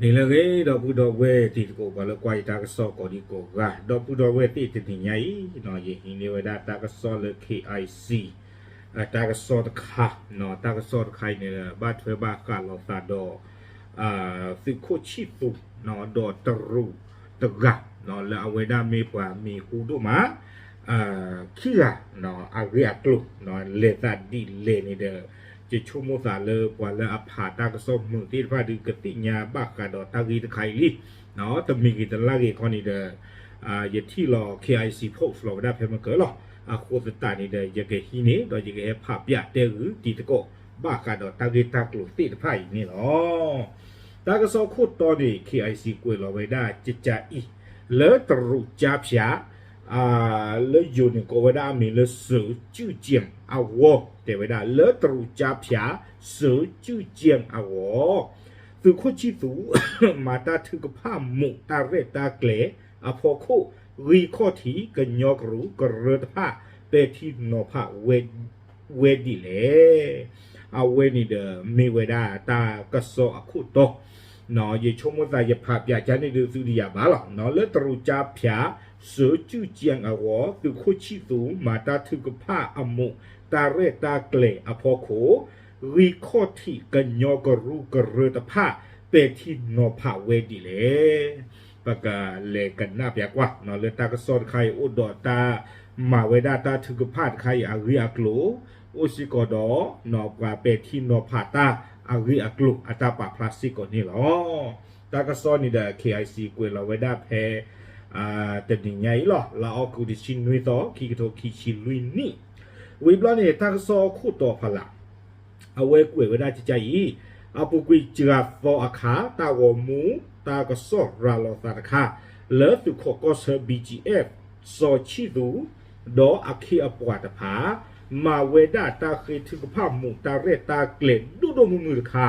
န့ၣ်လၢအဂ့ၤ ဒီပုၢ်ဒီဝဲၢ်တံၤသကိး ပှၤလၢကွၢ်ယတၢ်ကစီၣ်ကိးဒံကိးဂၤ ဒီပုၢ်ဒီဝဲၢ်သ့ၣ် တနံၤညါအံၤ ယဟံးန့ၢ်ဝဲဒၣ်တၢ်ကစီၣ်လၢ KIC တၢ်ကစီၣ်တခါ, တၢ်ကစီၣ်တခါအံၤန့ၣ် ဘၣ်ထွဲဘၣ်ဃးလိာ်သးဒီး သုးခိၣ်ဆံၣ်သူး ဒီးတရူးတဂၤ လၢအဝဲဒၣ်မ့ၢ်ပှၤမံၤဟူဒိၣ်မး ခံဂၤ အဂ့ၢ်အကျိၤ လဲၤသးဒ်လဲၣ်န့ၣ်ဒီး ယဆိကမိၣ်သးလၢပှၤလၢအဖးတၢ်ကစီၣ်မုာ်သ့ၣ်တဖၣ်ဒုး ကသ့ၣ်ညါဘၣ်ဃးဒီးတၢ်ဂ့ၢ်တခါအံၤလံ. တမံၤဂ့ၤတလၢ်ဂ့ၤခီန့ၣ်ဒီး ယထံၣ်လီၤ KIC post လီၤဝဲဒၣ်ဖဲမုၢ်ကၢၤလီၤ. အဃိသတးန့ၣ်ဒီး ယကဟံးန့ၢ် ဒီးယကဟဲဖးပၠးတဲဂုာ်တံၤသကိး ဘၣ်ဃးဒီးတၢ်ဂ့ၢ်တၢ်ကျိၤသ့ၣ်တဖၣ်အံၤန့ၣ်လီၤ. တၢ်ကစီၣ်ခိၣ်တီန့ၣ် KIC ကွဲးလီၤဝဲဒၣ်ကကးအံၤ လၢတရူးကၠါဖၠး လၢယိၤန့ၣ်ကိးဝဲဒၣ်အမံၤလၢ စၢကၠူၣ်ကၠဲၣ် အဂီၢ် တဲဝဲဒၣ် လၢတရူးကၠါဖၠး စၢကၠူၣ်ကၠဲၣ် အဂီၢ် သုးခိၣ်ဆံၣ်သူး မၤတၢ်ထုကဖၣ်မူးတၢ်ရဲၣ်တၢ်ကျဲၤအဖီခိၣ် ဂံၢ်ခီၣ်ထံးကညီကရူၢ်ကရၢတဖၣ် ပဲာ်ထံနီၤဖး ဝဲဒ်လဲၣ်. အဝဲန့ၣ်ဒီးမ့ၢ်ဝဲဒၣ်တၢ်ကစီၣ်အခိၣ်တီ ယဆိကမိၣ်သးယဖးပၠးကန့ၣ်ဒုးသုတယၤဘၣ်လီၤ. လၢတရူးကၠါဖၠး စၢကၠူၣ်ကၠဲၣ် အဂီၢ် သုးခိၣ်ဆံၣ်သူး မၤတၢ်ထုကဖၣ်အမူးတၢ်ရဲၣ်တၢ်ကျဲၤအဖီခိၣ် ဂံၢ်ခီၣ်ထံးကညီကရူၢ်ကရၢတဖၣ် ပဲာ်ထံနီၤဖးဝဲဒ်လဲၣ်. ပကလဲၤကနၣ်ပၠးကွၢ် လၢတၢ်ကစီၣ်တခါအံၤ အိၣ်ဒီးတၢ်မၤဝဲဒၣ်တၢ်ထုကဖၣ်တခါအံၤအဂ့ၢ်အကျိၤ အိၣ်စ့ၢ်ကီးဒီး ပှၤပဲာ်ထံနီၤဖးတၢ်အဂ့ၢ်အကျိၤအတၢ်ပာ်ဖျါစ့ၢ်ကီးန့ၣ်လီၤ. တၢ်ကစီၣ်န့ၣ်ဒီး KIC ကွဲးလီၤဝဲဒၣ်ဖဲ တနံၤညါအံၤလီၤ. လါအီကူးတဆံနွံသီ ခံကထိခံဆံလွံၢ်နံၣ် ဝံၤဘျီန့ၣ် တၢ်ကစီၣ်ခိၣ်တီဖးလး အဝဲကွဲးဝဲဒၣ်ကကးအံၤ အပူၤကွံာ်စှၤသီအခါ တၢ်ဂီၤမူ တၢ်ကစီၣ်ရၤလီၤသးတခါ လၢသုးခိးကီၢ်ဆၢ BGF စီၤဆံၣ်သူး ဒီးအခ့အပှၤတဖၣ် မၤဝဲဒၣ်တၢ်ဃ့ထုကဖၣ်မူးတၢ်ရဲၣ်တၢ်ကျဲၤဒိၣ်ဒိၣ်မုၢ်မုၢ်တခါ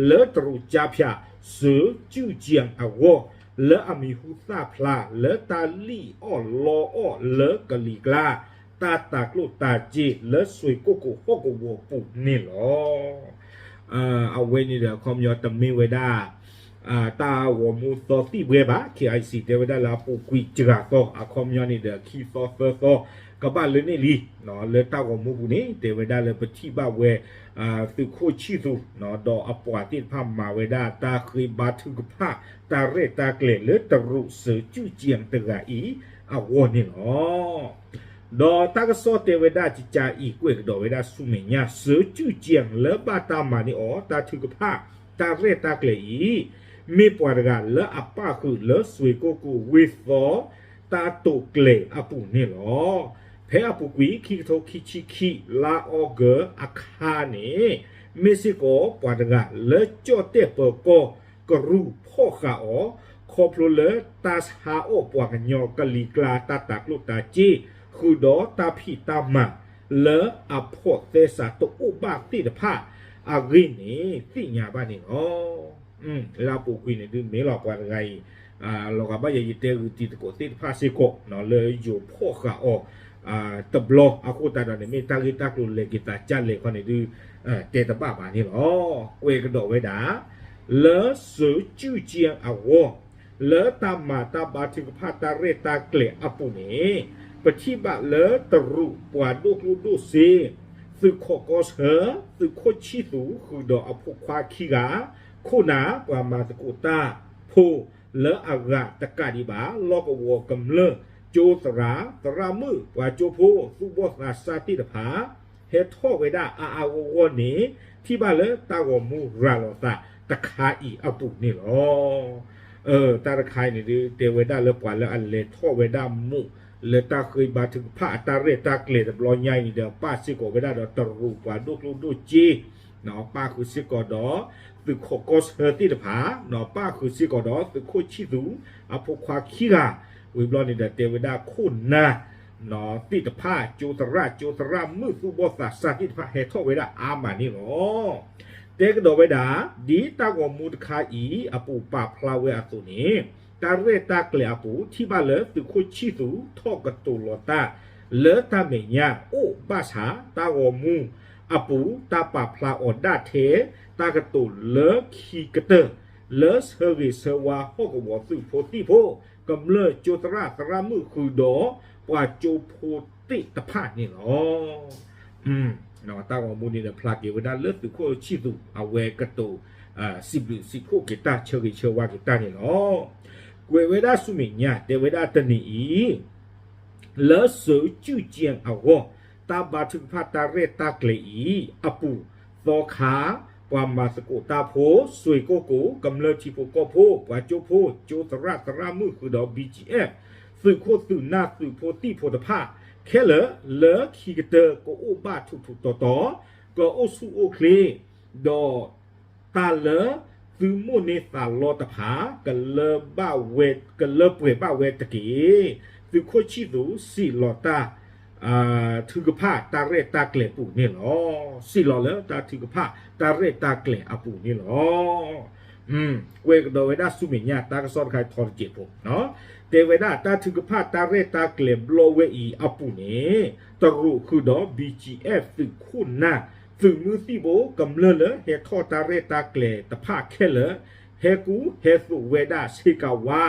လၢတရူးကၠါဖၠး စၢကၠူၣ်ကၠဲၣ် အဂီၢ် လၢအမံၤဟူသၣ်ဖျါ လၢတၢ်လံၣ်အီၣ်လီအီၣ်လၢကလံၤကျါ တၢ်တၤကျိၣ်တၤစ့လၢစွ့ၣ်ကိၣ်ကိၤဟီၣ်ကဝီၤပူၤန့ၣ်လီၤ. အဝဲန့ၣ်ဒီးအခီပညီတမ့ၢ်ဝဲဒၣ် တၢ်ဂီၤမူသီသံၣ်ဘှဲဘၣ်. KIC တဲဝဲဒၣ်လၢအပူၤကွံာ်စှၤသီ အခီပညီန့ၣ်ဒီးခံသီသၢသီ ကဘၣ်လၢန့ၣ်လံ. လၢတၢ်ဂီၤမူပူၤန့ၣ် တဲဝဲဒၣ်လၢပထံၣ်ဘၣ်ဝဲ သုးခိၣ်ဆံၣ်သူး ဒီးအပှၤသ့ၣ်တဖၣ်မၤဝဲဒၣ်တၢ်ဃ့ဘါထုကဖၣ် တၢ်ရဲၣ်တၢ်ကျဲၤလၢတရူးစၢကၠူၣ်ကၠဲၣ်တဂၤအံၤ အဂီၢ်န့ၣ်လီၤ. ဒီးတၢ်ကစီၣ်တဲဝဲဒၣ်ကကးအံၤ ကွဲးကဒီးဝဲဒၣ်ဆူမဲာ်ညါ စၢကၠူၣ်ကၠဲၣ်လၢဘၣ်တၢ်မၤန့ၢ်အီၤ တၢ်ထုကဖၣ် တၢ်ရဲၣ်တၢ်ကျဲၤအံၤ မ့ၢ်ပှၤတဂၤလၢအပၣ်ဃုာ်လၢစွ့ၣ်ကိၣ်ကိၤဝ့ၢ်သီ တၢ်တိာ်ကျဲၤအပူၤန့ၣ်လီၤ. ဖဲအပူၤကွံာ် ခံကထိခံဆံခံ လါအီကူးအခါန့ၣ် မ့ၢ်စ့ၢ်ကီးပှၤတဂၤလၢကၠီၣ်တဲၣ်ပၢၤကီၢ်ကရူၢ်ဖီၣ်ဃာ်အီၤ ခီဖျိလၢတၢ်ဆါအီၣ်ပှၤကညီကလံၤကျါတၢ်တၤကျိၣ်တၤစ့ ဃုာ်ဒီးတၢ်ဖံးတၢ်မၤ လၢအဖိးသဲစးတအိၣ်ဘၣ်သ့ၣ်တဖၣ်အဂ့ၢ်န့ၣ် သ့ၣ်ညါဘၣ်န့ၣ်လီၤ. လၢအပူၤကွံာ်န့ၣ်ဒုးမ့ၢ်လီၤပှၤတဂၤအံၤ လီၤဂာ်ဘၣ်ယဲယတဲဂုာ်တံၤသကိးသ့ၣ်တဖၣ်စ့ၢ်ကီး လၢယိၤဖီၣ်ဃာ်အီၤ တဘျီအဃိသတးဒီးန့ၣ် မ့ၢ်တၢ်ဂ့ၢ်တၢ်ကျိၤလဲၤက့ၤသးကၢ်လဲၤခီန့ၣ်ဒုး တဲတဘၣ်ဘၣ်န့ၣ်လီၤ. ကွဲးကဒီးဝဲဒၣ် လၢစၢကၠူၣ်ကၠဲၣ်အဂီၢ် လၢတၢ်မၤတၢ်ဘါထုကဖၣ်တၢ်ရဲၣ်တၢ်ကျဲၤအပူၤန့ၣ် ပထံၣ်ဘၣ်လၢတရူးပှၤဒိၣ်ကျိၣ်ဒိၣ်စ့ သုးခိးကီၢ်ဆၢ သုးခိၣ်ဆံၣ်သူးဃုာ်ဒီးအဖိခွါခံဂၤ ခိၣ်နၢ်ပှၤမၤသကိးတၢ်ဖိ လၢအဂၤတကးဒံးဘၣ် လီၢ်ကဝီၤကမျၢၢ် ကၠိသရၣ် သရၣ်မုၣ် ပှၤကၠိဖိ သူၣ်ဘီၣ်သးစၢ်သ့ၣ်တဖၣ် ဟဲထီၣ်ဝဲဒၣ်အါအါဂီၢ်ဂီၢ်န့ၣ် ထံၣ်ဘၣ်လၢတၢ်ဂီၤမူရၤလီၤသးတခါအံၤအပူၤန့ၣ်လီၤ. တၢ်တခါအံၤန့ၣ်ဒုး တဲဝဲဒၣ်လၢပှၤလၢအလဲၤထီၣ်ဝဲဒၣ်မူး လၢတၢ်ဃ့ဘါထုကဖၣ်အတၢ်ရဲၣ်တၢ်ကျဲၤတဘျီညါအံၤန့ၣ်ဒီး ပၣ်စ့ၢ်ကီးဝဲဒၣ်ဒီးတရူးပှၤဒိၣ်ကျိၣ်ဒိၣ်စ့ ပၣ်ဃုာ်စ့ၢ်ကီးဒီး သုးခိးကီၢ်ဆၢသ့ၣ်တဖၣ် ပၣ်ဃုာ်စ့ၢ်ကီးဒီး သုးခိၣ်ဆံၣ်သူး အဖိခွါခံဂၤ ဝံၤဘျီန့ၣ်ဒီးတဲဝဲဒၣ်ခိၣ်နၢ် သ့ၣ်တဖၣ် ကၠိသရၣ် ကၠိသရၣ်မုၣ် သူၣ်ဘီၣ်သးစၢ်သ့ၣ်တဖၣ် ဟဲထီၣ်ဝဲဒၣ်အါမးန့ၣ်လီၤ. တဲကဒီးဝဲဒၣ် ဒ်တၢ်ဂီၤမူတခါအံၤ အပူၤပာ်ဖျါဝဲအသိးန့ၣ် တၢ်ရဲၣ်တၢ်ကျဲၤအပူၤ ထံၣ်ဘၣ်လၢသုးခိၣ်ဆံၣ်သူး ထီၣ်ကတိၤလီၤတၢ် လၢတၢ်မဲာ်ညါအိၣ်ဘၣ်ဆၣ် တၢ်ဂီၤမူအပူၤ တၢ်ပာ်ဖျါအီၤဒၣ်ထဲ တၢ်ကတိၤလၢခံကတၢၢ် လၢဆၢဂ့ၤဆၢဝါဟီၣ်ကဝီၤသုးဖိသံၣ်ဖိ, ကမျၢၢ်ကၠိသရၣ်သရၣ်မုၣ်ဃုာ်ဒီး ပှၤကၠိဖိသ့ၣ်တဖၣ်န့ၣ်လီၤ. တၢ်ဂီၤမူန့ၣ်ဒီး ဖျါက့ၤဝဲဒၣ်လၢသုးခိၣ်ဆံၣ်သူး အဝဲကတိၤ စံးဘျုးစံးဖှိၣ်က့ၤတၢ် ဆၢဂ့ၤဆၢဝါက့ၤတၢ်န့ၣ်လီၤ. ကွဲးဝဲဒၣ်ဆူမဲာ်ညါ တဲဝဲဒၣ်တနံၤအံၤ လၢစၢၤကၠူၣ်ကၠဲအဂီၢ် တၢ်ဘါထုကဖၣ်တၢ်ရဲၣ်တၢ်ကျဲၤအံၤအပူၤ, သီခါ, ပှၤမၤသကိးတၢ်ဖိ, စွ့ၢ်ကိၣ်ကိၤ, ကမျၢၢ်ထံဖိကီၢ်ဖိ, ပှၤကၠိဖိ, ကၠိသရၣ်သရၣ်မုၣ်ဃုာ်ဒီး ဘံၣ်ကၠံၣ်အဲၣ်, သုးခိၣ်သုးနၢ်သုးဖိသံၣ်ဖိတဖၣ် ခဲလၢာ် လၢခံကတၢၢ်ကအိၣ်ဘၣ်ထူးထူးတီၤတီၤ, ကအိၣ်ဆူၣ်အိၣ်ချ့, ဒီး တၢ်လၢသုမိၣ်န့ၢ်သးလီတဖၣ် ကလၢပှဲၤဘၣ်ဝဲတက့ၢ်. သုးခိၣ်ဆံၣ်သူးစံးလီၤတၢ် ထုကဖၣ်တၢ်ရဲၣ်တၢ်ကျဲၤအပူၤန့ၣ်လီၤ. စံးလီၤလၢတၢ်ထုကဖၣ်တၢ်ရဲၣ်တၢ်ကျဲၤအပူၤန့ၣ်လီၤ. ကွဲးကဒီးဝဲဒၣ်ဆူမဲာ်ညါ တၢ်ကစီၣ်တခါထီတစဲးဖိ, တဲဝဲဒၣ်တၢ်ထုကဖၣ်တၢ်ရဲၣ်တၢ်ကျဲၤဘျီဝဲအံၤအပူၤန့ၣ် တရူးဃုာ်ဒီး ဘံၣ်ကၠံၣ်အဲၣ် သုးခိၣ်နၢ် သုးမုၢ်သံၣ်ဘိ ကမျၢၢ်လၢဟဲထီၣ်တၢ်ရဲၣ်တၢ်ကျဲၤတဖၣ်ခဲလၢာ် ဟဲကူဟဲသိးဝဲဒၣ်ဆ့ကၤဝါ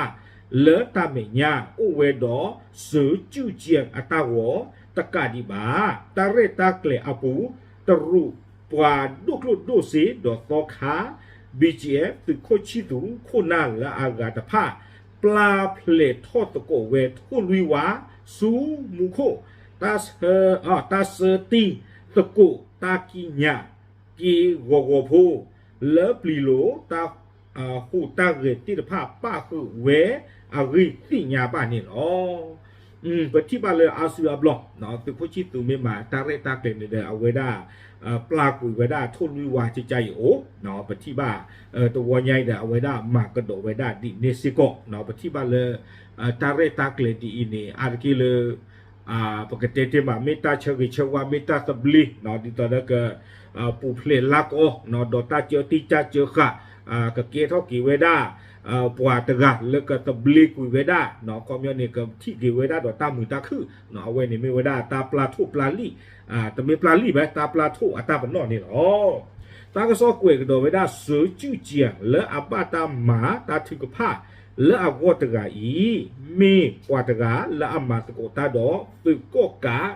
လၢတၢ်မဲာ်ညါ အိၣ်ဝဲဒီးစၢၤကၠူၣ်ကၠဲအတၢ်ဂီၤ တကးဒံးဘၣ် တၢ်ရဲၣ်တၢ်ကျဲၤအပူၤ တရူးပှၤဒိၣ်ကျိၣ်ဒိၣ်စ့ဒီးသီခါ ဘံၣ်ကၠံၣ်အဲၣ် သုးခိၣ်ဆံၣ်သူး ခိၣ်နၢ်လၢအဂၤတဖၣ် ပျၢ်ဖျဲးထီၣ်သကိးဝဲထိၣ်လွံၢ်ဝါ ဆူမူခိၣ် တၢ်ဆၢ တၢ်ဆၢတံၢ်သကိးတၢ်ကံးညာ်က့ၤဂီၤဂီၤဖိ လၢပျံၤလိာ်တၢ်ဟူးတၢ်ဂဲၤသ့ၣ်တဖၣ် ပၣ်ဃုာ်ဝဲအဂ့ၢ်သ့ၣ်ညါဘၣ်န့ၣ်လီၤ. ပထံၣ်ဘၣ်လၢအါစုအါဘျီ သုးခိၣ်ဆံၣ်သူးမ့ၢ်မၤတၢ်ရဲၣ်တၢ်ကျဲၤန့ၣ်ဒီး အဝဲဒၣ် ပျၢ်ကွံာ်ဝဲဒၣ်ထိၣ်လွံၢ်ဝါကကါအံၤအိၣ်, ပထံၣ်ဘၣ် တဝီညါအံၤဒီး အဝဲဒၣ်မၤကဒီးဝဲဒၣ်ဒ်န့ၣ်စ့ၢ်ကီး, ပထံၣ်ဘၣ်လၢ တၢ်ရဲၣ်တၢ်ကျဲၤဒ်အံၤန့ၣ် အါတက့ၢ်လၢ ပကတဲတ့ၢ်မး မ့ၢ်တၢ်ဆၢဂ့ၤဆၢဝါ မ့ၢ်တၢ်သဘျ့ ဒ်သိးဒီးက ပူၤဖျဲးလၢကီ ဒီးတၢ်ကၢတံၢ်တၢ်ကၢဃာ် ကကဲထီၣ်က့ၤဝဲဒၣ် ပှၤတဂၤလၢကသဘျ့ကွံာ်ဝဲဒၣ် ခီပညီန့ၣ် ကထံၣ်က့ၤဝဲဒၣ်ဒီးတၢ်မုာ်တၢ်ခုၣ် အဝဲန့ၣ်မ့ၢ်ဝဲဒၣ်တၢ်ပျၢ်ထိၣ်ပျၢ်လံၣ် တမ့ၢ်ပျၢ်လံၣ်ဘၣ် တၢ်ပျၢ်ထိၣ်အတၢ်ပနီၣ်န့ၣ်လီၤ. တၢ်ကစီၣ်ကွဲးကဒီးဝဲဒၣ် စၢၤကၠူၣ်ကၠဲ လၢအဘၣ်တၢ်မၤတၢ်ထုကဖၣ်လၢအဂီၢ်တဂၤအံၤ မ့ၢ်ပှၤတဂၤလၢအမၤသကိးတၢ်ဒီး သုးကီၣ်ကး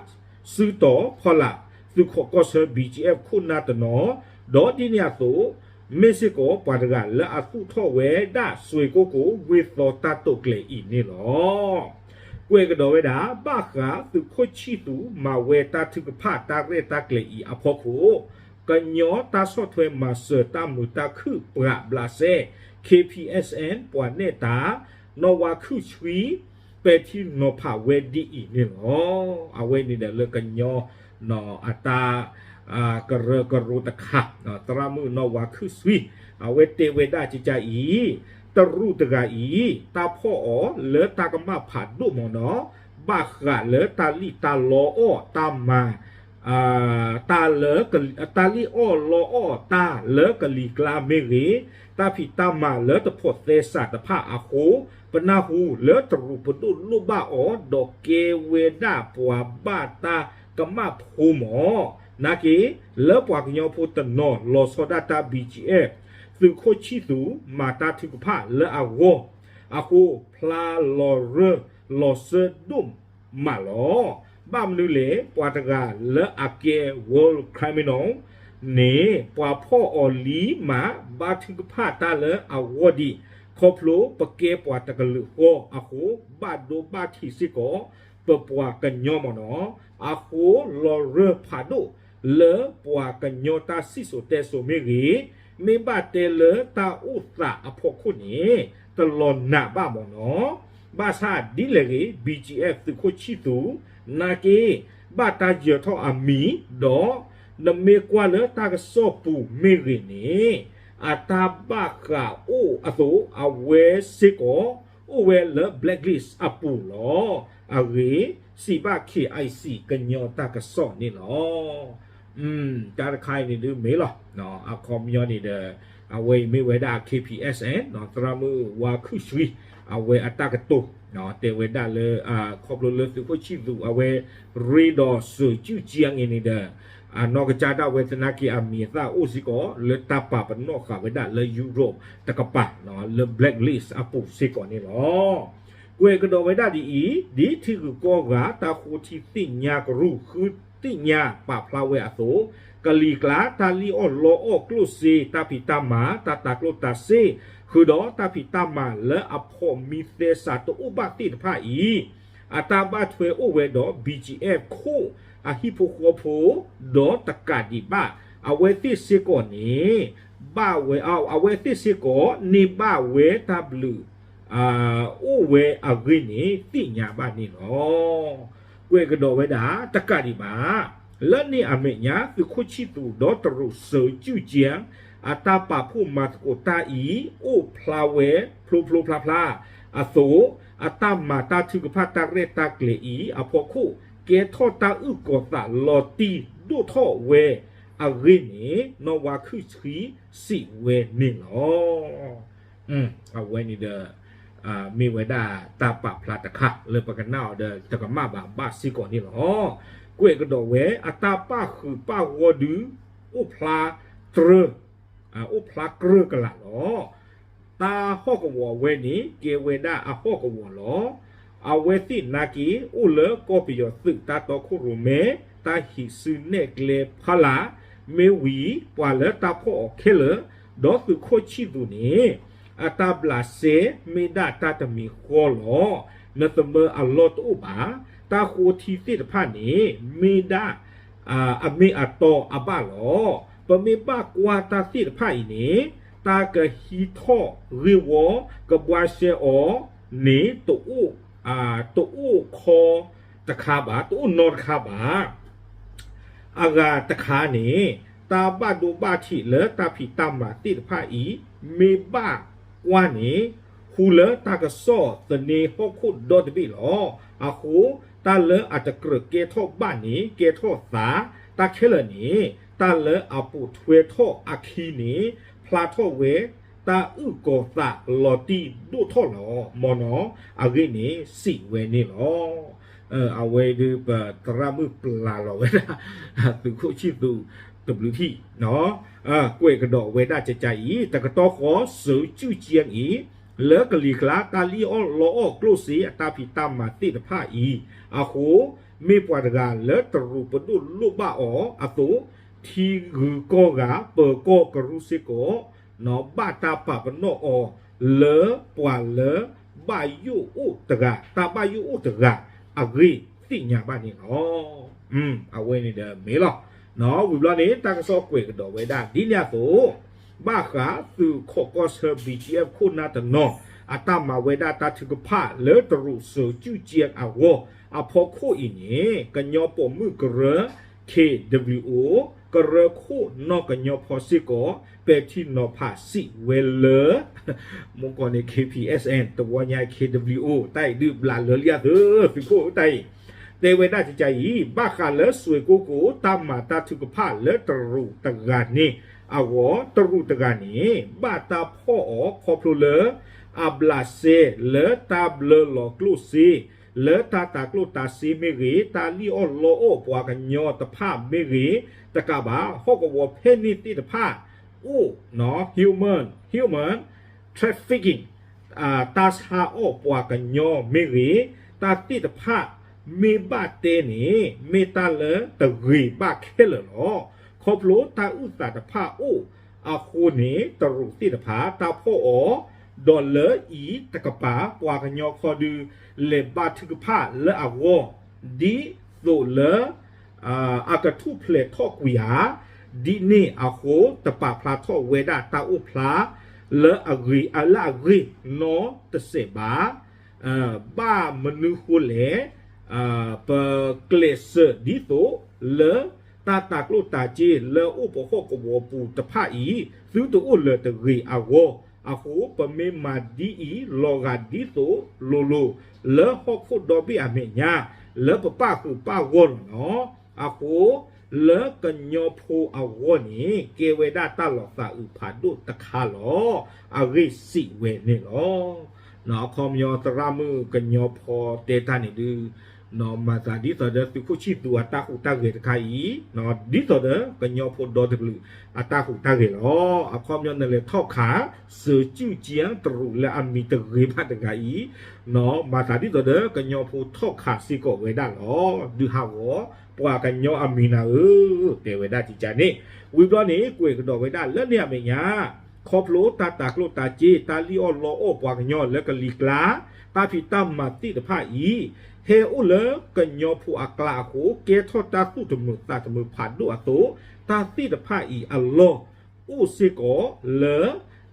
စုတီၤဖီလာ် သုးခိးကီၢ်ဆၢ ဘံၣ်ကၠံၣ်အဲၣ် ခိၣ်နၢ်တနီၤ ဒီးဒ်န့ၣ်အသိး မ့ၢ်စ့ၢ်ကီးပှၤတဂၤလၢအသူၣ်ထီၣ်ဝဲဒၣ်စွ့ၢ်ကိၣ်ကိၤဝ့ၢ်သီတၢ်တိာ်ကျဲၤအံၤန့ၣ်လီၤ. ကွဲးကဒီးဝဲဒၣ် ဘၣ်ဃးသုးခိၣ်ဆံၣ်သူးမၤဝဲတၢ်ထုကဖၣ်တၢ်ရဲၣ်တၢ်ကျဲၤအံၤအဖီခိၣ် ကညီတၢ်ဆီၣ်ထွဲမၤစၢၤတၢ်မုာ်တၢ်ခုၣ်ပှၤဘျးစဲ K P S N ပှၤနဲၣ်တၢ် နီၢ်ဝါခုၣ်ဆှံ ပဲာ်ထံနီၤဖးဝဲဒ်အံၤန့ၣ်လီၤ. အဝဲန့ၣ်ဒီးလၢကညီ အတၢ် ကရၢကရိတခါ သရၣ်မုၣ်နီၢ်ဝါခုၣ်ဆှံ အဝဲတဲဝဲဒၣ်ကကါအံၤ တရူးတဂၤအံၤ တၢ်ဖီၣ်အီၤလၢတၢ်ကမၣ်ဖးဒိၣ်မ့ၢ်နီၤ ဘၣ်ဃးလၢတၢ်လံၣ်တၢ်လီအီၣ်တၢ်မၤ တၢ်လၢ တၢ်လံၣ်အီၣ်လီအီၣ်တၢ်လၢကလံၤကျါမ့ၢ်ဂ့ၤ, တၢ်ဖံးတၢ်မၤလၢတဖိးသဲစးတဖၣ်အဃိ, ပနၢ်ဟူလၢတရူးပဒိၣ်လိၣ်ဘၣ်အီၤ ဒီးကဲဝဲဒၣ်ပှၤဘၣ်တၢ်ကမၣ်ဖိမး, နာ်က့ လၢပှၤကညီဖိတနီၤလီၤဆီဒၣ်တၢ် ဘီၣ်ကၠံၣ်အဲၣ် သုးခိၣ်ဆံၣ်သူး မၤတၢ်ထုကဖၣ်လၢအဂီၢ် အဃိ ဖျါလီၤရၢၢ်လီၤစၢၢ်ဒိၣ်မးလီၤ. ဘၣ်မနုၤလဲၣ်, ပှၤတဂၤလၢအကဲ World Criminal န့ၣ် ပှၤဖီၣ်အီၤလံမး ဘါထုကဖၣ်တၢ်လၢအဂီၢ်ဒံး, ခီဖျိပကဲပှၤတကလုာ်ဃီအဃိ, ဘၣ်ဒိဘၣ်ထံးစ့ၢ်ကီး ပပှၤကညီမ့ၢ်နီၤ. အဃိ လီၤရၢၢ်ဖးဒိၣ်လၢပှၤကညီတၢ်စံၣ်စိၤတဲစိၤမ့ၢ်ဂ့ၤ, မ့ၢ်ဘၣ်တဲလၢတၢ်အိၣ်သးအဖီခိၣ်န့ၣ် တလီၤနာ်ဘၣ်မ့ၢ်နီၤ. ဘၣ်ဆၣ်ဒ်လဲၣ်ဂ့ၤ ဘီၣ်ကၠံၣ်အဲၣ် သုးခိၣ်ဆံၣ်သူး နာ်က့ ဘၣ်တၢ်ယၢၤထီၣ်အမံၤ, ဒီးနမ့ၢ်ကွၢ်လၢတၢ်ကစီၣ်ပူၤမ့ၢ်ဂ့ၤန့ၣ် အတၢ်ဘၣ်ဃးအိၣ်အသိး အဝဲစ့ၢ်ကီး အိၣ်ဝဲလၢ blacklist အပူၤလီၤ. အဂ့ၢ်စံးဘၣ် K I C ကညီတၢ်ကစီၣ်န့ၣ်လီၤ. တၢ်တခါအံၤန့ၣ်ဒုးမ့ၢ်လီၤ. အခီပညီန့ၣ်ဒီး အဝဲအံၤမ့ၢ်ဝဲဒၣ် K P S N သရၣ်မုၣ်ဝါခုၣ်ဆှံ အဝဲအတၢ်ကတိၤ တဲဝဲဒၣ်လၢ ခီဖျိလၢသုးခိၣ်ဆံၣ်သူး အဝဲရ့ဒီးစၢၤကၠူၣ်ကၠံၣ်အံၤန့ၣ်ဒီး အနီၢ်ကစၢ်ဒၣ်ဝဲသနာ်က့ အမံၤအသၣ်အိၣ်စ့ၢ်ကီး လၢတၢ်ပာ်ပနီၣ်ဃာ်ဝဲဒၣ်လၢ Europe တကပၤ လၢ blacklist အပူၤစ့ၢ်ကီးန့ၣ်လီၤ. ကွဲးကဒီးဝဲဒၣ်ဒ်အံၤ, ဒ်ထံဂုၤကီၢ်ဂၤ တၢ်ဃိထံသ့ၣ်ညါကရူၢ် ဃုသ့ၣ်ညါပာ်ဖျါဝဲအသိး, ကလံၤကျါ တၢ်လံၣ်အီၣ်လီအီၣ်ကျိၣ်စ့ တၢ်ဖံးတၢ်မၤ တၢ်တၤကျိၣ်တၤစ့ ဃုာ်ဒီးတၢ်ဖံးတၢ်မၤလၢအဖိးမံသဲစးတအိၣ်ဘၣ်သ့ၣ်တဖၣ်အံၤ အတၢ်ဘၣ်ထွဲအိၣ်ဝဲဒီး BGF ခိၣ်အဟံၣ်ဖိဃီဖိ ဒီးတကးဒံးဘၣ် အဝဲသ့ၣ်စ့ၢ်ကီးန့ၣ် ဘၣ်ဝဲ အဝဲသ့ၣ်စ့ၢ်ကီးန့ၢ်ဘၣ်ဝဲတၢ်ဘျုး အိၣ်ဝဲအဂ့ၢ်န့ၣ် သ့ၣ်ညါဘၣ်န့ၣ်လီၤ. ကွဲးကဒီးဝဲဒၣ် တကးဒံးဘၣ် လၢန့ၣ်အမဲာ်ညါ သုးခိၣ်ဆံၣ်သူး ဒီးတရူးစၢၤကၠူၣ်ကၠဲ အတၢ်ပာ်ဖှိၣ်မၤသကိးတၢ်အံၤ အိၣ်ဖျါဝဲဖျိဖျိဖျါဖျါအသိး, အတၢ်မၤတၢ်ထုကဖၣ်တၢ်ရဲၣ်တၢ်ကျဲၤအံၤအဖီခိၣ် ကဲထီၣ်တၢ်အုၣ်ကီၤသးလီၤတံၢ်ဒိၣ်ထီၣ်ဝဲအဂ့ၢ်န့ၣ် နီၢ်ဝါခုၣ်ဆှံစံးဝဲန့ၣ်လီၤ. အဝဲန့ၣ်ဒီး မ့ၢ်ဝဲဒၣ်တၢ်ပာ်ဖျါတခါလၢပကနၣ်အီၤဒီး တကမၣ်ဘၣ်ဘၣ်စ့ၢ်ကီးန့ၣ်လီၤ. ကွဲးကဒီးဝဲ အတၢ်ပၣ်ဃုာ်ပၣ်ဂီၢ်ဒု အိၣ်ဖျါတြၢ အိၣ်ဖျါကြၢးကလာ်လီၤ. တၢ်ဟီၣ်ကဝီၤဝဲန့ၣ် ကဲဝဲဒၣ်အဟီၣ်ကဝီၤလီၤ. အဝဲသ့ၣ်နာ်က့ အိၣ်လၢကီၢ်ပယီၤသုးတၢ်တီခိၣ်ရိၣ်မဲ တၢ်ဟံးစုနဲၣ်ကျဲဖီလာ် မ့ၢ်ဝံၤ ပှၤလၢတၢ်ဖီၣ်အီၤခဲလၢာ်, ဒီးသုးခိၣ်ဆံၣ်သူးန့ၣ် အတၢ်ဘျးစဲမ့ၢ်ဒၣ်တၢ်တမံၤဃီလီၤ. နသမၢအလီၢ်တအိၣ်ဘၣ်. တၢ်ဃိထံသ့ၣ်တဖၣ်န့ၣ် မ့ၢ်ဒၣ် အမ့ၢ်အတီအဘၣ်လီၤ. ပမ့ၢ်ဘၣ်ကွၢ်တၢ်သ့ၣ်တဖၣ်အံၤန့ၣ် တၢ်ကဟံးထီၣ်ဂ့ၢ်ဝီ ကဘှါရှဲအီၤန့ၣ် တအိၣ်ခီတခါဘၣ်, တအိၣ်နီတခါဘၣ်. အဂၤတခါန့ၣ် တၢ်ဘၣ်ဒိဘၣ်ထံးလၢတၢ်ဖံးတၢ်မၤသ့ၣ်တဖၣ်အံၤ မ့ၢ်ဘၣ်ကွၢ်န့ၣ် ဟူလၢတၢ်ကစီၣ်သန့ဟီၣ်ခိၣ်ဒီတဘ့ၣ်လီၤ. အဃိ တၢ်လၢအတကြၢးကဲထီၣ်ဘၣ်န့ၣ် ကဲထီၣ်သး, တၢ်ခဲလၢာ်န့ၣ် တၢ်လၢအပိာ်ထွဲထီၣ်အခံန့ၣ် ဖျါထီၣ်ဝဲ တၢ်အုၣ်ကီၤသးလီၤတံၢ်ဒိၣ်ထီၣ်လီၤ. မ်နီၤ အဂ့ၢ်န့ၣ် စံးဝဲန့ၣ်လီၤ. အဝဲဒုးပသရၣ်မုၣ်ပျၢ်လီၤဝဲဒၣ် သုးခိၣ်ဆံၣ်သူးတဘျုးထံၣ် ကွဲးကဒီးဝဲဒၣ်ကကါအံၤ တကတီၢ်ဃီ စၢၤကၠူၣ်ကၠဲအံၤ လၢကလံၤကျါ တၢ်လံၣ်အီၣ်လီအီၣ်ကျိၣ်စ့ အတၢ်ဖံးတၢ်မၤသ့ၣ်တဖၣ်အံၤအဃိ မ့ၢ်ပှၤတဂၤလၢတရူးပဒိၣ်လိၣ်ဘၣ်အီၤအသိး ထံဂုၤကီၢ်ဂၤ ပၢၤကီၢ်ကရူၢ်စ့ၢ်ကီး ဘၣ်တၢ်ပာ်ပနီၣ်အီၤ လၢပှၤလၢဘၣ်ယိၣ်အိၣ်တဂၤ တၢ်ဘၣ်ယိၣ်အိၣ်တဂၤအဂ့ၢ်သ့ၣ်ညါဘၣ်န့ၣ်လီၤ. အဝဲန့ၣ်ဒီးမ့ၢ်လီၤ. ဝံၤဘျီန့ၣ် တၢ်ကစီၣ်ကွဲးကဒီးဝဲဒၣ် ဒ်န့ၣ်အသိး ဘၣ်ဃးသုးခိးကီၢ်ဆၢ BGF ခိၣ်နၢ်တနီၤ အတၢ်မၤဝဲဒၣ်တၢ်ထုကဖၣ်လၢတရူးစၢၤကၠူၣ်ကၠဲအဂီၢ် အဖီခိၣ်အံၤန့ၣ် ကညီပိာ်မုၣ်ကရၢ K W O ကရၢခိၣ်နီၢ်ကညီဖီစ့ၢ်ကီး ပဲာ်ထံနီၤဖးစံးဝဲလၢ မ့ၢ်ကီၢ်န့ၣ် K P S N တဝီညါ K W O တၢ်အံၤဒုးဘျးလၢလံအသိး သုးခိၣ်တၢ်အံၤ တဲဝဲဒၣ်ကကါအံၤ ဘၣ်ဃးလၢစွ့ၣ်ကိၣ်ကိၣ် တၢ်မၤတၢ်ထုကဖၣ်လၢတရူးတဂၤန့ၣ်အဂီၢ် တရူးတဂၤန့ၣ် ဘၣ်တၢ်ဖီၣ်အီၤခီဖျိလၢ အဘျးစဲလၢတၢ်ဘျၢလီၤကျိၣ်စ့ လၢတၢ်တၤကျိၣ်တၤစ့မ့ၢ်ဂ့ၤ တၢ်လံၣ်အီၣ်လီအီၣ်ပှၤကညီတဖၣ်မ့ၢ်ဂ့ၤ တကးဘၣ် ဟီၣ်ကဝီၤဖဲန့ၣ်သ့ၣ်တဖၣ် အိၣ် human human trafficking တၢ်ဆါအီၣ်ပှၤကညီမ့ၢ်ဂ့ၤ တၢ်သ့ၣ်တဖၣ် မ့ၢ်ဘၣ်တဲန့ၣ် မ့ၢ်တၢ်လၢတဂ့ၤဘၣ်ခဲလၢာ်လီၤ. ခီဖျိတၢ်အုၣ်သးတဖၣ်အိၣ်အဃိန့ၣ် တရူးသ့ၣ်တဖၣ် တၢ်ဖီၣ်အီၤ ဒီးလၢအံၤတကပၤ ပှၤကညီခီဒုး လဲၤဘါထုကဖၣ်လၢအဂီၢ် ဒ်သိးလၢ အကထူၣ်ဖျဲးထီၣ်ကွံာ်ဧါ, ဒ်န့ၣ်အဃိ တပာ်ဖျါထီၣ်ဝဲဒၣ်တၢ်အိၣ်ဖျါ လၢအဂ့ၤ လၢအဂ့ၤနီတစဲးဘၣ်. ဘၣ်မနုၤဃိလဲၣ်, ပကျဲးစၢးဒ်သိးလၢ တၢ်တၤကျိၣ်တၤစ့လၢအိၣ်ပဟီၣ်ကဝီၤပူၤတဖၣ်အံၤ သုတအိၣ်လၢၤတဂ့ၤအဂီၢ်, အဃိပမ့ၢ်မၤဒ်အံၤ လီၤဂာ်ဒ်သိးလိၤလိၤ လၢဟီၣ်ခိၣ်ဒီဘ့ၣ်အမဲာ်ညါ လၢပပၣ်ဃုာ်ပၣ်ဂီၢ်လီၤနီၤ. အဃိ လၢကညီဖိအဂီၢ်န့ၣ် ကဲဝဲဒၣ်တၢ်လီၤသးအုးဖးဒိၣ်တခါလီၤ. အဂ့ၢ်စံးဝဲန့ၣ်လီၤ. အခီပညီသရၣ်မုၣ်ကညီဖီတဲတၢ်န့ၣ်ဒုး မၤသးဒ်သိးဒီးသုးခိၣ်ဆံၣ်သူးအတၢ်ဟူးတၢ်ဂဲၤတခါအံၤ, ဒ်သိးဒီးကညီဖိဒီတကလုာ်အတၢ်ဟူးတၢ်ဂဲၤလီၤ. အခီပညီနလဲၤထီၣ်ခး စၢၤကုၣ်ကၠံတရူးလၢအမံၤတဂ့ၤဘၣ်တဂၤအံၤ, မၤသးဒ်သိးဒီးကညီဖိထီၣ်ခးစ့ၢ်ကီးဝဲဒၣ်လီၤ. ဒုးဟးဂီၤ ပှၤကညီအမံၤနၤဧၢ, တဲဝဲဒၣ်ကကန့ၣ်, ဝံၤဘျီန့ၣ် ကွဲးကဒီးဝဲဒၣ်လၢန့ၣ်အမဲာ်ညါ ခီဖျိတၢ်တၤကျိၣ်တၤစ့ တၢ်လံၣ်အီၣ်လီအီၣ်ပှၤကညီလၢကလံၤကျါ တၢ်ဖံးတၢ်မၤသ့ၣ်တဖၣ်အံၤ, ဟဲအိၣ်လၢကညီဖိအကျါအဃိ ကဲထီၣ်တၢ်သူၣ်တမုာ်သးတမုာ်ဖးဒိၣ်အသိး, တၢ်သ့ၣ်တဖၣ်အံၤအလီၢ် အိၣ်စ့ၢ်ကီးလၢ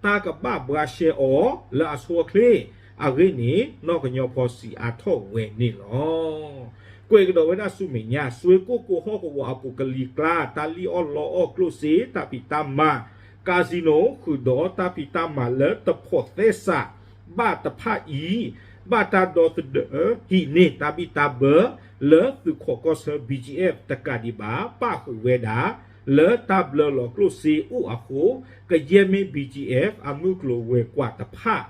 တၢ်ကဘၣ်ဘှါရှဲအီၤလၢအဆိအချ့, အဂ့ၢ်န့ၣ် နီၢ်ကညီဖီစံးအါထီၣ်ဝဲန့ၣ်လီၤ. ကွဲးကဒီးဝဲဒၣ်ဆူမဲာ်ညါ စွ့ကိၣ်ကိဟီၣ်ကဝီၤအပူၤကလံၤကျါ တၢ်လံၣ်အီၣ်လီအီၣ်ကျိၣ်စ့ တၢ်ဖံးတၢ်မၤ casino ဃုာ်ဒီးတၢ်ဖံးတၢ်မၤလၢတဖိးသဲစးဘၣ်တဖၣ်အံၤ, ဘၣ်တၢ်ဒီသဒၢဟံးန့ၢ်တၢ်ဘံၣ်တၢ်ဘၢလၢသုးခိးကီၢ်ဆၢ ဘီၣ်ကၠံၣ်အဲၣ် တကးဒံးဘၣ် ပၣ်ဃုာ်ဝဲဒၣ် လၢတၢ်ဘျၢလီၤကျိၣ်စ့အိၣ်အဃိ, ကယဲၢ်မ့ၢ် ဘီၣ်ကၠံၣ်အဲၣ် အမုၢ်ကျိၤဝဲၤကွာ်တဖၣ်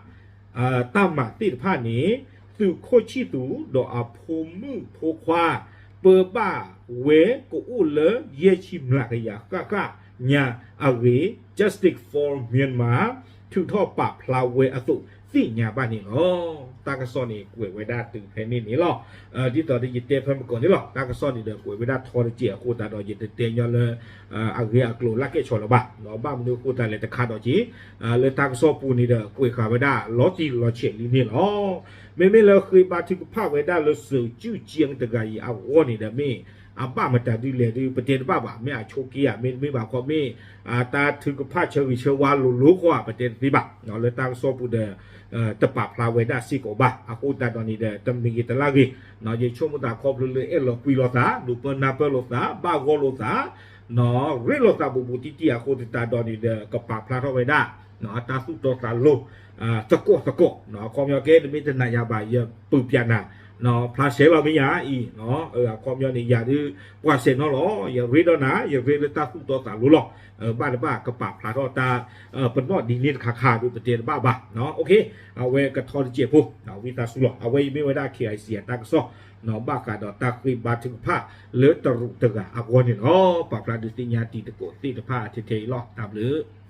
တၢ်မၤသ့ၣ်တဖၣ်န့ၣ် သုးခိၣ်ဆံၣ်သူးဒီးအဖိမုၣ်ဖိခွါ ပၢဘၣ်ဝဲကအိၣ်လၢယဲၢ်ဆံမျးကယၤဃၣ်ဃၣ်ညါအဂ့ၢ် Justice for Myanmar ထုးထီၣ်ပာ်ဖျါဝဲအသိးသ့ၣ်ညါဘၣ်န့ၣ်လီၤ. တၢ်ကစီၣ်န့ၣ် ကွဲးဝဲဒၣ်တုၤဖဲန့ၣ်န့ၣ်လီၤ. ဒ်သိးဒီးယတဲဖဲမုၢ်ကီၢ်န့ၣ်လီၤ. တၢ်ကစီၣ်န့ၣ်ဒီးကွဲးဝဲဒၣ်ထီတစဲးအဃိသတးဒီး ယတတဲညီလီၤလၢ အဂ့ၢ်အကျိၤလၢကဲၣ်ဆိးလၢၤဘၣ်, ဘၣ်မနုၤအဃိသတးလဲၣ်တခါဒီးက့ၤ လၢတၢ်ကစီၣ်ပူၤန့ၣ်ဒီး ကွဲးဃာ်ဝဲဒၣ်လီၤတံၢ်လီၤဆဲးလံန့ၣ်လီၤ. မ့မ့ၢ်လၢဃ့ဘါထုကဖၣ်ဝဲဒၣ်လၢစၢၤကုၣ်ကၠံတဂၤအံၤအဂီၢ်န့ၣ်ဒီး မ့ၢ်အဘၣ်မတၤဒ်လဲၣ်ဒုး ပတဲတဘၣ်ဘၣ်, မ့ၢ်အဆိးက့ဧါ မ့တမ့ၢ်ဘၣ်ခီ မ့ၢ်တၢ်ထုကဖၣ်ဆၢဂ့ၤဆၢဝါလိၤလိၤဃီဧါ ပတဲတသ့ဘၣ်. လၢတၢ်ကစီၣ်ပူၤဒီး တပာ်ဖျါဝဲဒၣ်စ့ၢ်ကီးဘၣ်. အဃိသတးဒီးန့ၣ်ဒီး တမံၤဂ့ၤတလၢ်ဂ့ၤ ယဆိကမိၣ်သးခီဖျိလၢအဲၣ်လီၤကွံလိာ်သး ဒိးပၢနၢ်ပၢၢ်လိာ်သး ဘၣ်ဂီၢ်လိာ်သး ရ့လိာ်သးဘူးဘူးတံၢ်တံၢ်အဃိသတးဒီးန့ၣ်ဒီး ကပာ်ဖျါထီၣ်ဝဲဒၣ် တၢ်သူၣ်တီသးလိၤ သကိးသကိး အခီပညီကဲ နမ့ၢ်တနာ်ယၤဘၣ် ယပုၢ်ပျးနၤ ဖျါဆဲးလီၤမ့ၢ်ယၤအံၤ အခီပညီန့ၣ် ယၤဒုး ပှၤဆဲးနီၣ်လီၤ ယရ့ဒီးနၤ ယရ့လၢတၢ်သူၣ်တီသးလိၤလီၤ. ဘၣ်တဘၣ်ကပာ်ဖျါထီၣ်တၢ် ပနီၣ်ဒ်န့ၣ်တခါခါဒုး ပတဲတဘၣ်ဘၣ်. အဝဲကထီတစဲးဖိ ဝံသးစူၤလီၤ. အဝဲအံၤမ့ၢ်ဝဲဒၣ် K I C အတၢ်ကစီၣ် ဘၣ်ဃးဒီးတၢ်ဃ့ဘါထုကဖၣ်လၢတရူးတဂၤအဂီၢ်န့ၣ်လီၤ. ပာ်ဖျါဒုးသ့ၣ်ညါတံၤသကိးသ့ၣ်တဖၣ်ထဲထဲအံၤလီၤ. တၢ်ဘျုး